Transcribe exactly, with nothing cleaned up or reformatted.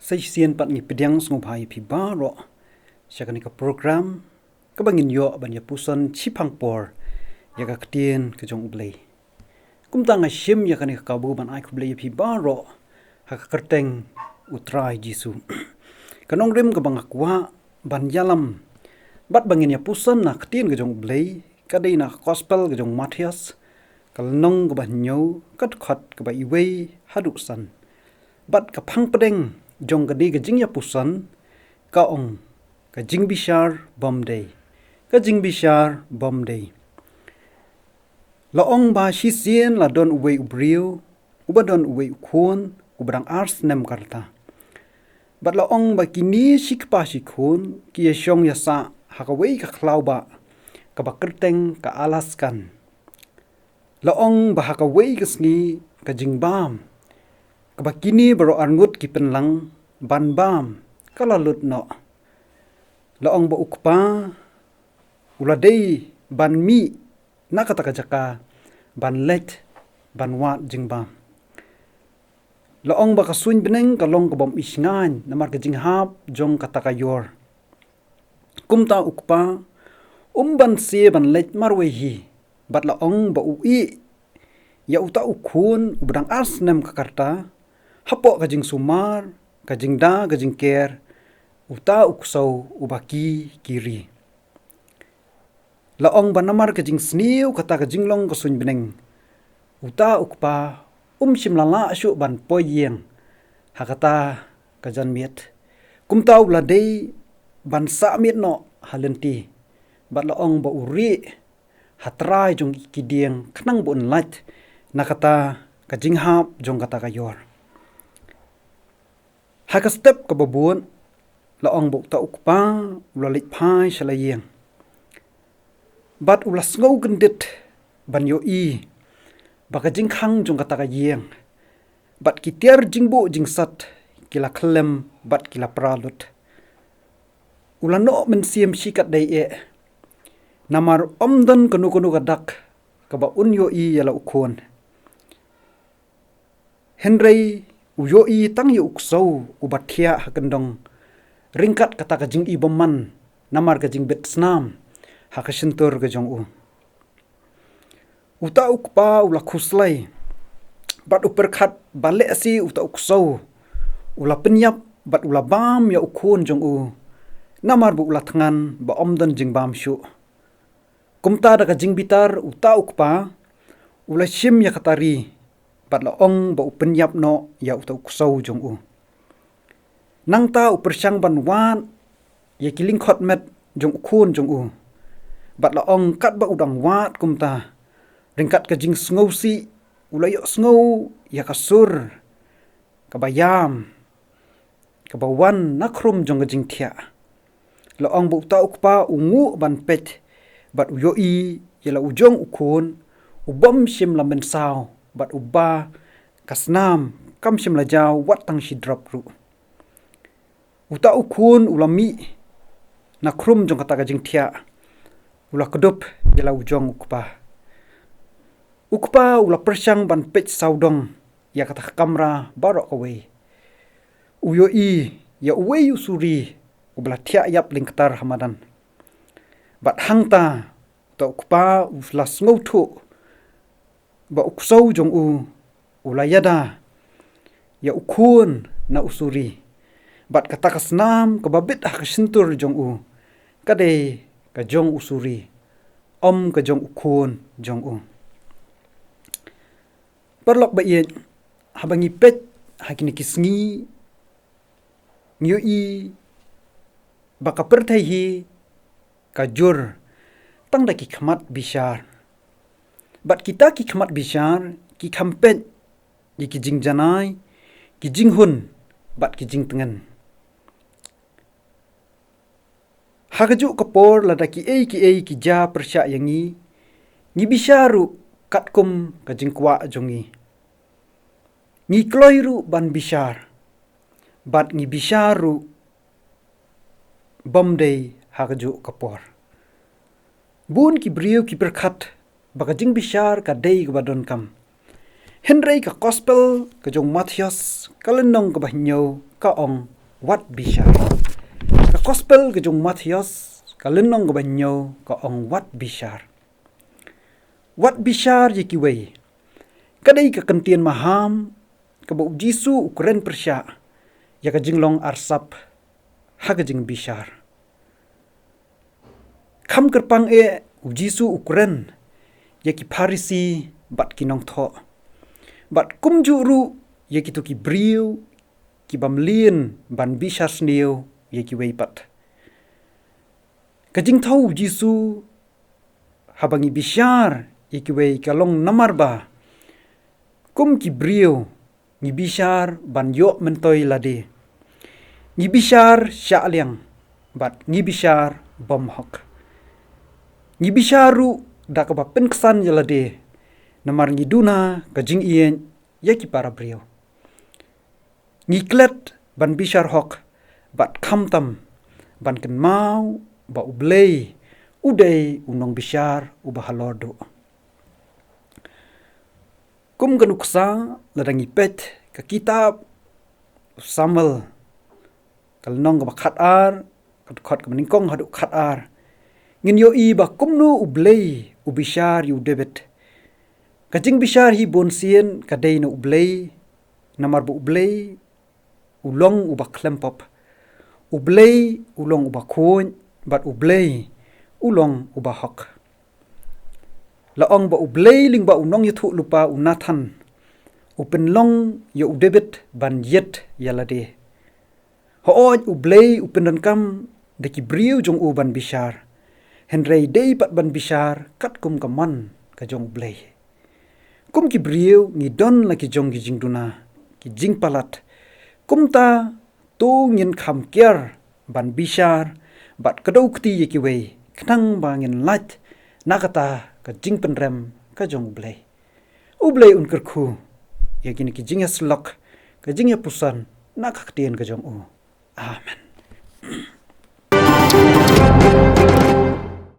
Sa shisien pat ngi pdiang sngewbha ïa phi baroh sha kane ka program kaba ngin ïoh ban ïa puson shiphang por ïa ka ktien ka jong U Blei. Kumta nga shim ïa kane ka kabu ban ai khublei ïa phi baroh ha ka kyrteng U Trai Jisu. Ka nongrim kaba nga kwah ban ïalam bad ba ngin ïa puson na ka ktien ka jong U Blei ka dei na ka Gospel ka jong Mathaios, ka lynnong kaba hynñiew, ka dkhot kaba wei haduh san. Bad ka phang pdeng jong kane ka jingïapuson ka ong, ka jingbishar bymdei. Ka jingbishar bymdei. La ong ba shisien la don uwei u briew uba don uwei u khun uba dang ar snem ka rta. Bad la ong ba kine shi kpa shi khun ki ïa shong ïa sah ha kawei ka khlaw ba kaba kyrteng ka Alaskan. La ong ba ha kawei ka sngi ka jingbam kaba kine baroh arngut ki pynlang ban bam ka la lut noh. La ong ba u kpa u la dei ban mih na kata ka jaka ban leit ban wad jingbam. La ong ba ka suiñ bneng ka long ka bym i sngewbha namar ka jinghap jong kata ka ïor. Kumta u kpa um banse ban leit marwei hi bad la ong ba u ïeh ïa uta u khun uba dang ar snem ka rta hapoh ka jingsumar, ka jingda, ka jingker uta u ksew uba ki ki ri. La ong ba namar ka jingsniew kata ka jinglong ka suiñ bneng, uta u kpa um shym la lah shuh ban poi ïing ha kata ka janmiet. Kumta u la dei ban sah miet noh ha lynti bad la ong ba u rieh ha trai jong ki dieng khnang ba un lait na kata ka jinghap jong kata ka ïor. Ha ka step kaba bud la ong ba uta u kpa u la leit phai sha la ïing. Bad u la sngew kyndit ban ïohi ba ka jingkhang jong kata ka ïing bad ki tiar jingbuh jingsat ki la khyllem bad ki la pra lut. U la noh mynsiem shikatdei eh namar ym don kano kano ka dak kaba un ïohi ïa la u khun. Hynrei u ïohi tang ïa u ksew uba thiah ha kyndong ryngkat kata ka jingibymman namar ka jingbit snam ha ka shyntur ka jong u. Uta u kpa u la khuslai bad u pyrkhat ba lehse uta u ksew u la pynïap bad u la bam ïa u khun jong u namar ba u la thngan ba ym don jingbam shuh. Kumta da ka jingbitar uta u kpa u la shim ïa kata ri bad la ong ba u pynïap noh ïa uta u ksew jong u. Nangta u pyrshang ban wad ïa ki lyngkhot met jong u khun jong u bad la ong katba u dang wad kumta ryngkat ka jingsngewsih u la ïohsngew ïa ka sur kaba ïam kaba wan na khrum jong ka jingthiah. La ong ba uta u kpa u nguh ban peit bad u ïohi ïa la u jong u khun u bym shym la mynsaw bad uba ka snam kam shym la jaw wat tang shi drop ruh. Uta u khun u la mih na khrum jong kata ka jingthiah u la kdup ïa la u jong u kpa. U kpa u la pyrshang ban peit sawdong ïa kata ka kamra baroh kawei. U ïohi ïa uwei u suri uba la thiah ïap lyngktar ha madan. Bad hangta uta u kpa u la sngewthuh ba u ksew jong u u la ïada ïa u khun na u suri bad kata ka snam kaba bit ha ka shyntur jong u ka dei ka jong u suri ym ka jong u khun jong u. Paralok ba ïeit, haba ngi peit ha kine ki sngi ngi ïohi ba ka pyrthei hi ka jur tang da ki khmat bishar. Bad kita ki khmat bishar ki kham peit ïa ki jingjanai, ki jinghun bad ki jingtngen. Ha kajuh ka por lada kiei kiei ki jia pyrshah ïa ngi, ngi bishar ruh katkum ka jingkwah jong ngi. Ngi kloi ruh ban bishar bad ngi bishar ruh bymdei ha kajuh ka por. Bun ki briew ki pyrkhat ba ka jingbishar ka dei kaba donkam. Hynrei ka Gospel ka jong Mathaios ka lynnong kaba hynñiew ka ong Wat bishar. Ka Gospel ka jong u Mathaios, ka lynnong kaba hynñiew, ka ong wat bishar. Wat bishar ïa kiwei. Ka dei ka kyntien maham kaba u Jisu u kren pyrshah ïa ka jinglong arsap ha ka jingbishar. Kham kyrpang eh, u Jisu u kren ïa ki Pharisi bad ki nongthoh, bad kumjuh ruh ïa kito ki briew kiba mlien ban bishar sniew ïa kiwei pat. Ka jingthew u Jisu, haba ngi bishar ïa kiwei, ka long namar ba kum ki briew ngi bishar ban ïoh myntoi lade. Ngi bishar shah liang bad ngi bishar bymhok. Ngi bishar ruh da kaba pynksan ïa lade, namar ngi duna ka jingïeit ïa ki para briew. Ngi klet ban bishar hok bad khamtam ban kynmaw ba U Blei u dei u nongbishar uba halor duh. Kum ka nuksa, lada ngi peit ka kitab u Samuel, ka lynnong kaba khatar, ka dkhot kaba nyngkong haduh khatar, ngin ïohi ba kumno U Blei u bishar ïa u David. Ka jingbishar hi bunsien ka dei na U Blei, namar ba U Blei u long uba khlem pop. U Blei u long uba khuid, bad U Blei u long uba hok. La ong ba U Blei lyngba u nongïathuhlypa u Nathan u pynlong ïa u David ban ïit ïa lade. Hooid, U Blei u pyndonkam da ki briew jong u ban bishar, hynrei dei pat ban bishar katkum ka mon ka jong U Blei. Kum ki briew ngi don la ki jong ki jingduna, ki jingpalat. Kumta to ngin kham kiar ban bishar bad kdew kti ïa kiwei, khnang ba ngin lait na kata ka jingpynrem ka jong U Blei. U Blei un kyrkhu ïa kine ki jingïasyllok, ka jingïapuson na ka ktien ka jong u. Amen.